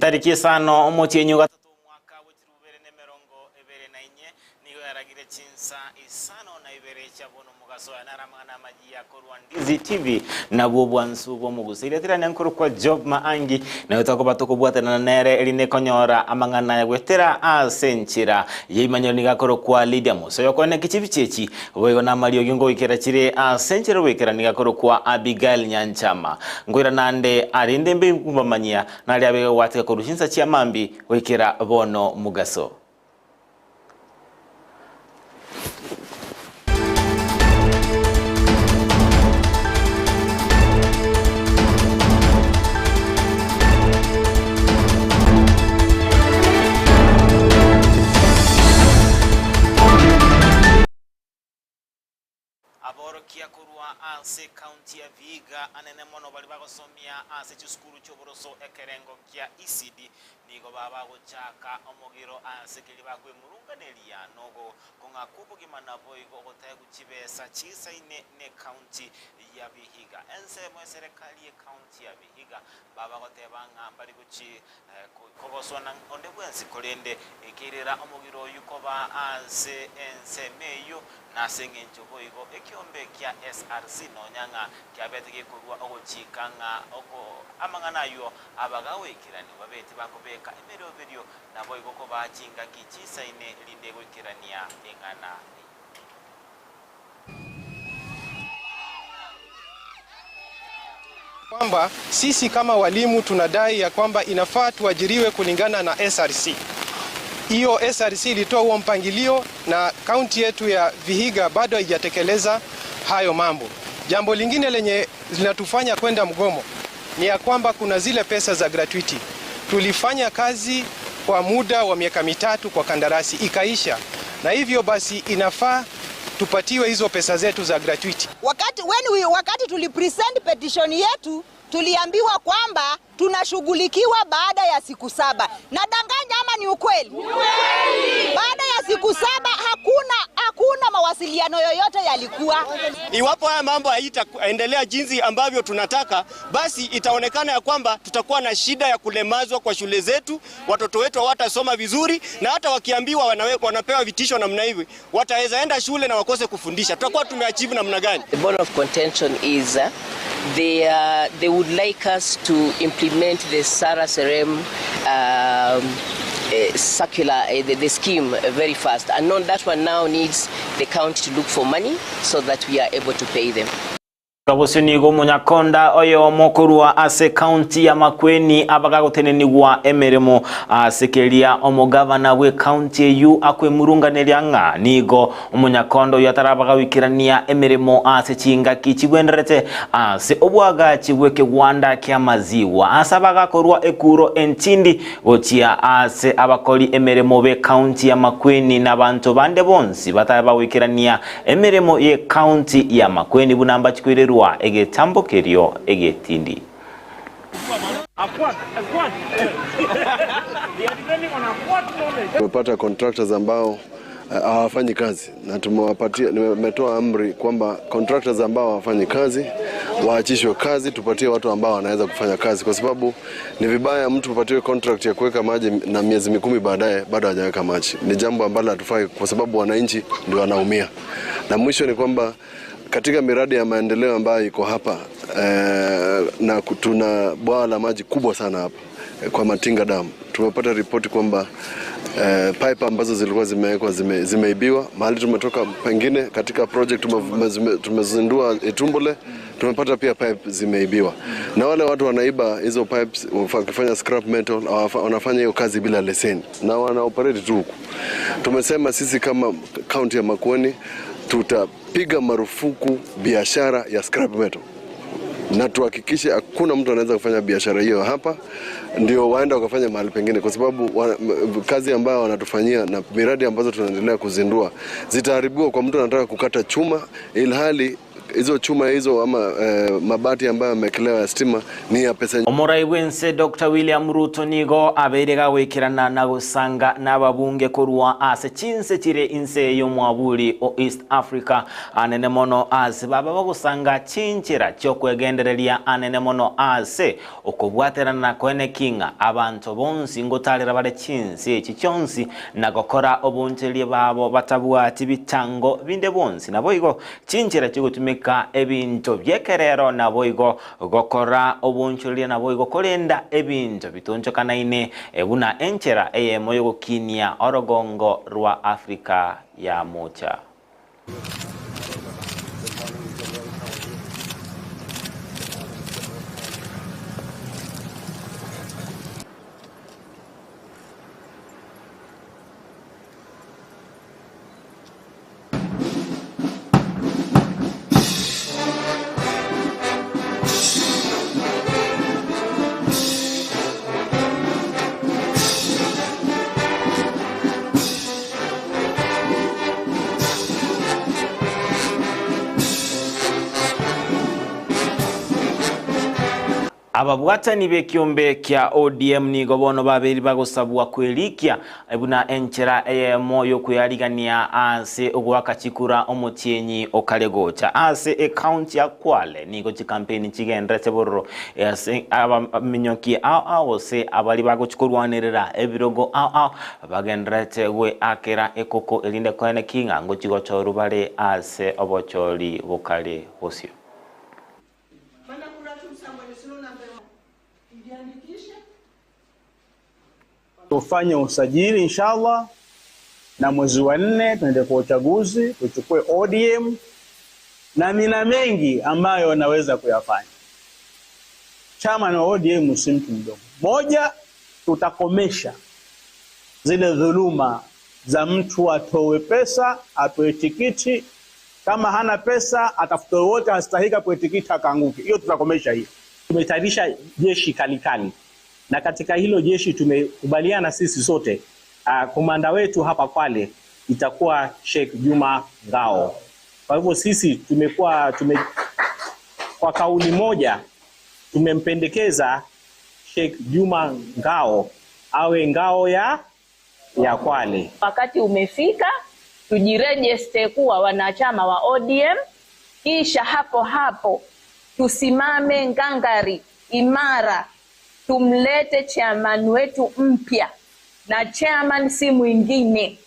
Chitariki isano omotienyi o gatato omwaka bwe chilifu bibere na emerongo ebere na inye, nigo yaragire chinsa isano na ibere chia bono omogaso. Aya naro amang'ana amayia korwa Ndizi TV, nabwo obwansu bw'omoguso. Erieta riane nkorokwa Job Maangi, naye tokoba tokobwatanana nere erinde konyora amang'ana aya goetera ase enchera y'eimanyero nigo akorokwa Lydia Musa. Oyokoeneki chibicha echi Boigo namariogi ngoikera chire ase enchera y'ogoikera nigo akorokwa Abigail Nyanchama. Nkoira nande arende mbe nkombamanyia naria abege gwatika korwa chinsa chia mambia goikera bono mogaso. Aborokia korwa ase ekaunti ya Vihiga anene mono baria bagosomia ase chisukuru chi'oboroso ekerengo kia ECD nigo baba gochaka omogiro ase keria bakwemurunganeria nogo kong'a kw'obogima naboigo ogotegwa chibesa chiisaine n'ekaunti ya Vihiga. Ensemo y'eserekari y'ekaunti ya Vihiga baba goteba ng'a mbari gochi Kogoswa na onde bwensi, korende ekerera omogiro oyio koba ase ensemo eyio, na ase engencho boigo ekiombe kia SRC nonya ng'a kiabete gekorua ogochika ng'a oko amang'ana ayio abagagoikeranigwa babeti bakobeka emeroberio naboigo kobaa chingaki chisaine erinde goikerania eng'ana eyio. Kwamba sisi kama walimu tunadai ya kwamba inafaa tuajiriwe kulingana na SRC. Hiyo SRC ilitoa huo mpangilio na kaunti yetu ya Vihiga bado haijatekeleza hayo mambo. Jambo lingine lenye linatufanya kwenda mgomo ni ya kwamba kuna zile pesa za gratuity. Tulifanya kazi kwa muda wa miaka mitatu kwa kandarasi ikaisha, na hivyo basi inafaa tupatiwe hizo pesa zetu za gratuity. Wakati, when we, wakati tulipresent petition yetu tuliambiwa kwamba tunashughulikiwa baada ya siku saba. Nadanganya ama ni ukweli? Baada ya siku saba hakuna hakuna mawasiliano yoyote yalikuwa. Iwapo haya mambo haitaendelea jinsi ambavyo tunataka, basi itaonekana ya kwamba tutakuwa na shida ya kulemazwa kwa shule zetu, watoto wetu hawatasoma vizuri, na hata wakiambiwa wanawe, wanapewa vitisho namna hivi, wataweza enda shule na wakose kufundisha. Tutakuwa tumeachieve namna gani? The bone of contention is they would like us to implement the Sarah Serem circular, the scheme very fast. And on that one now needs the county to look for money so that we are able to pay them. Bosio nigo omonyakonda oyomo korwa ase county ya Makueni abagagotenenigwa emeremo ase keria omogavana bwe county eyio akwemurunganeria ng'a nigo omonyakonda oyio atarabagawikerania emeremo ase chingaki chigwenderete ase obwagachi bw'ekegwanda kia maziwa ase abagakorwa ekuro entindi gochia ase abakori emeremo be county ya Makueni na abanto bande bonsi batabagwikerania Emeremo ye county ya Makueni buna mbachikoirerwa egetambo kerio egetindi. Tumepata contractors ambao hawafanyi kazi na tumewapatia, nimetoa amri kwamba contractors ambao hawafanyi kazi waachishwe kazi, tupatie watu ambao wanaweza kufanya kazi, kwa sababu ni vibaya mtu upatiwe contract ya kuweka maji na miezi mikumi baadaye bado hajaweka maji. Ni jambo ambalo hatufai, kwa sababu wananchi ndio wanaumia. Na mwisho ni kwamba katika miradi ya maendeleo ambayo iko hapa na tuna bwawa la maji kubwa sana hapa kwa Matinga Dam. Tumepata ripoti kwamba pipe ambazo zilikuwa zimewekwa zimeibiwa. Mahali tumetoka pengine katika project tumezindua Itumbule, tumepata pia pipe zimeibiwa. Na wale watu wanaiba hizo pipes wakifanya scrap metal, wanafanya hiyo kazi bila leseni na wana operate tu huku. Tumesema sisi kama county ya Makueni tutapiga marufuku biashara ya scrap metal na tuhakikishe hakuna mtu anaweza kufanya biashara hiyo hapa, ndio waenda wakafanya mahali pengine, kwa sababu kazi ambayo wanatufanyia na miradi ambazo tunaendelea kuzindua zitaharibiwa kwa mtu anataka kukata chuma, ilhali Hizo chuma hizo ama eh, mabati ambayo yamewekelewa ya stima ni ya pesa Omorai bw'ense Doctor William Ruto nigo abeire gagoikerana na gosanga nababunge korwa ase chinse chire inse y'omwaburi o East Africa anene mono ase baba bagosanga chinchera chiokwegendereria anene mono ase Okobwaterana na koeneki ng'a abanto bonsi ngotaarera bare chinse echi chionsi, na gokora obonchereria babo batabwati bitango binde bwonsi, naboigo chinchera chigotumeka ebinto bi'ekerero, naboigo gokora obonchoreria, naboigo korenda ebinto bitonchokanaine, buna enchera eyemo y'ogokinia orogongo rwa Afrika ya Mocha. Ababwatani b'ekiombe kia ODM nigo bono babeire bagosabwa kwerikia buna enchera eyemo y'okwearigania ase ogoaka chikura omotienyi okare gocha. Ase ekaunti ya Kwale nigo chikampeni chigenderete bororo ase abaminyoki ao ao gose abaria bagochi korwanerera ebirogo ao ao Bagendererete gweakera ekoko erinde koene ki ng'a ngochia gochorwa bare ase obochori bokare bosio. Tufanye usajili inshallah, na mwezi wa nne tuende kwa uchaguzi tuchukue ODM, na nina mengi ambayo naweza kuyafanya. Chama na ODM si mtu mdogo. Moja, tutakomesha zile dhuluma za mtu atowe pesa apewe tikiti, kama hana pesa atafute wote astahika apewe tikiti akaanguke. Hiyo tutakomesha hiyo. Tumetayarisha jeshi kalikali, na katika hilo jeshi tumekubaliana sisi sote, komanda wetu hapa Kwale itakuwa Sheikh Juma Ngao. Kwa hivyo sisi tumekuwa tume, kwa kauli moja tumempendekeza Sheikh Juma Ngao awe ngao ya ya Kwale. Wakati umefika tujirejeste kuwa wanachama wa ODM, kisha hapo hapo tusimame ngangari imara, tumlete chairman wetu mpya, na chairman si mwingine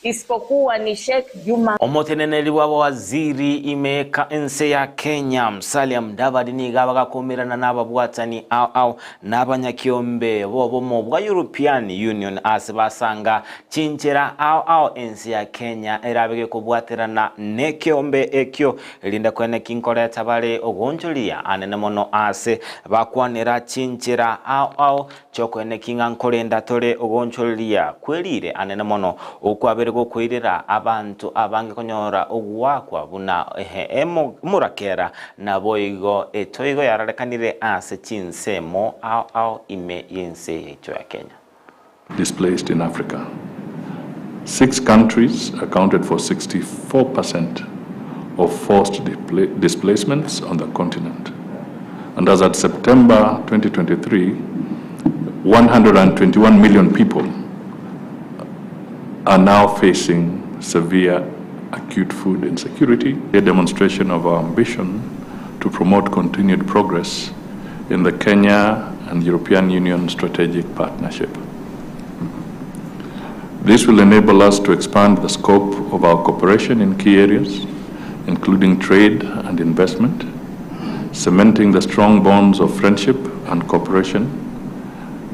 isipokuwa ni Sheikh Juma. Omoteneneri bw'abawaziri ime ense ya Kenya, Musalia Mudavadi nigo abagakomerana nababwatani ao ao na abanyakiombe b'obomo bwa European Union ase basanga chinchera ao ao ense ya Kenya erabe gekobwaterana nekeombe ekio erinde koeneki nkoreta bare ogoonchoria anene mono ase bakwanera chinchera ao ao Chiokoeneki ng'a nkorenda tore ogoonchoreria kwerire anene mono, okwabere gokoirera abanto abange konyora ogoakwa buna emorakera, naboigo etoigo yararekanire ase chinsemo ao ao ime y'ense yaito ya Kenya. Displaced in Africa. Six countries accounted for 64% of forced displacements on the continent. And as at September 2023, 121 million people are now facing severe acute food insecurity, a demonstration of our ambition to promote continued progress in the Kenya and European Union strategic partnership. This will enable us to expand the scope of our cooperation in key areas, including trade and investment, cementing the strong bonds of friendship and cooperation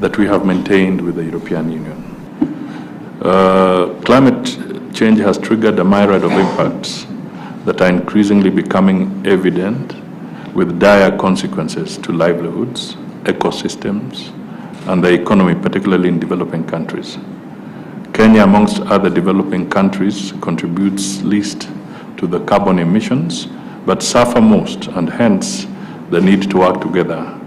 that we have maintained with the European Union. Climate change has triggered a myriad of impacts that are increasingly becoming evident with dire consequences to livelihoods, ecosystems, and the economy, particularly in developing countries. Kenya, amongst other developing countries, contributes least to the carbon emissions, but suffer most, and hence the need to work together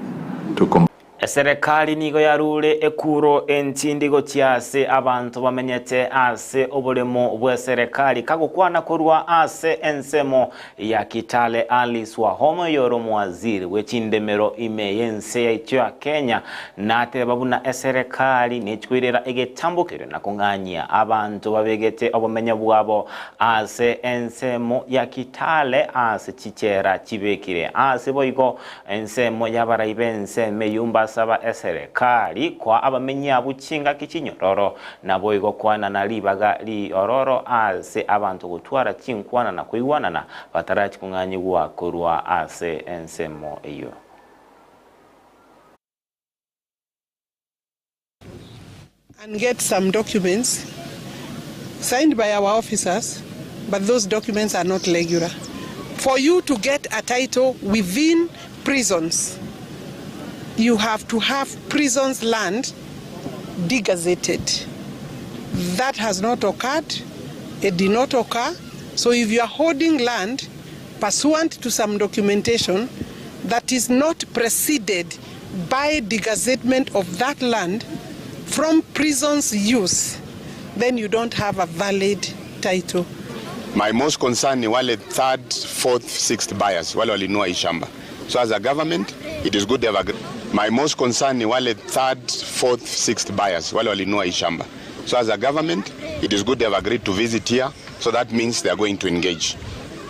to combat. Eserekari nigo yarure ekuro entindi gochia ase abanto bamenyete ase oboremo bw'eserekari kagokwana korwa ase ensemo ya Kitale Alice Wahome oyore omowaziri bwe chindemero ime y'ense yaito ya Kenya nateba buna eserekari nechikoirera egetambo keria na kong'anyia abanto babegete obomenyo bwabo ase ensemo ya Kitale ase chichera chibekire ase boigo Ensemo y'abarai b'ensemo eyio mbasaba eserekari koa abamenyi abwo chingaki chinyororo, naboigo koenana ribaga riororo ase abanto gotwara chinkwana na koigwanana batarachi kong'anyigwa korwa ase ensemo eyio. And get some documents signed by our officers, but those documents are not regular. For you to get a title within prisons, you have to have prisons land degazetted. That has not occurred. It did not occur. So if you are holding land pursuant to some documentation that is not preceded by degazettement of that land from prison's use, then you don't have a valid title. My most concern ni wale third, fourth, sixth buyers wale walinunua hii shamba. So as a government, it is good to have a, my most concern ni wale third, fourth, sixth buyers wale walinunua hii shamba. So as a government, it is good they have agreed to visit here, so that means they are going to engage.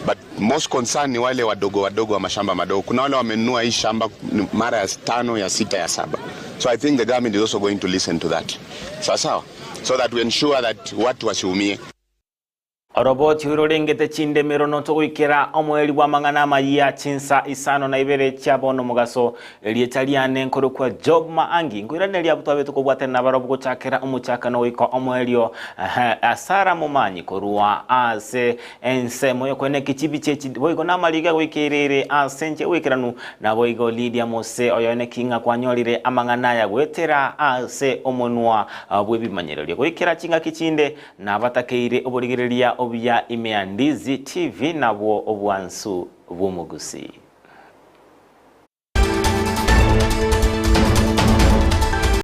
But most concern ni wale wadogo wadogo wa mashamba madogo. Kuna wale wamenunua hii shamba mara ya tano, ya sita, ya saba. So I think the government is also going to listen to that. Sawa sawa. So that we ensure that watu wasiumie. Oroboti ororengete chindemero notogoikera omoeri bw'amang'ana amayia chinsa isano na ibere chia bono mogaso erieta riane nkorokwa Job Maangi nkoiraneria abwo twabete kobwatana nabarobwo gochakera omochakano goika omoerio Asara Momanyi korwa ase ensemo y'okoeneki chibicha echi boigo namariga goikereire ase enchera y'oboikeranu naboigo Lydia Mose oyoeneki ng'a kwanyorire amang'ana aya goetera ase omonwa bw'ebimanyererio goikera chingaki chinde Nabatakeire oborigereria obuya ime ya Ndizi TV nabwo obwansu bw'omogusii.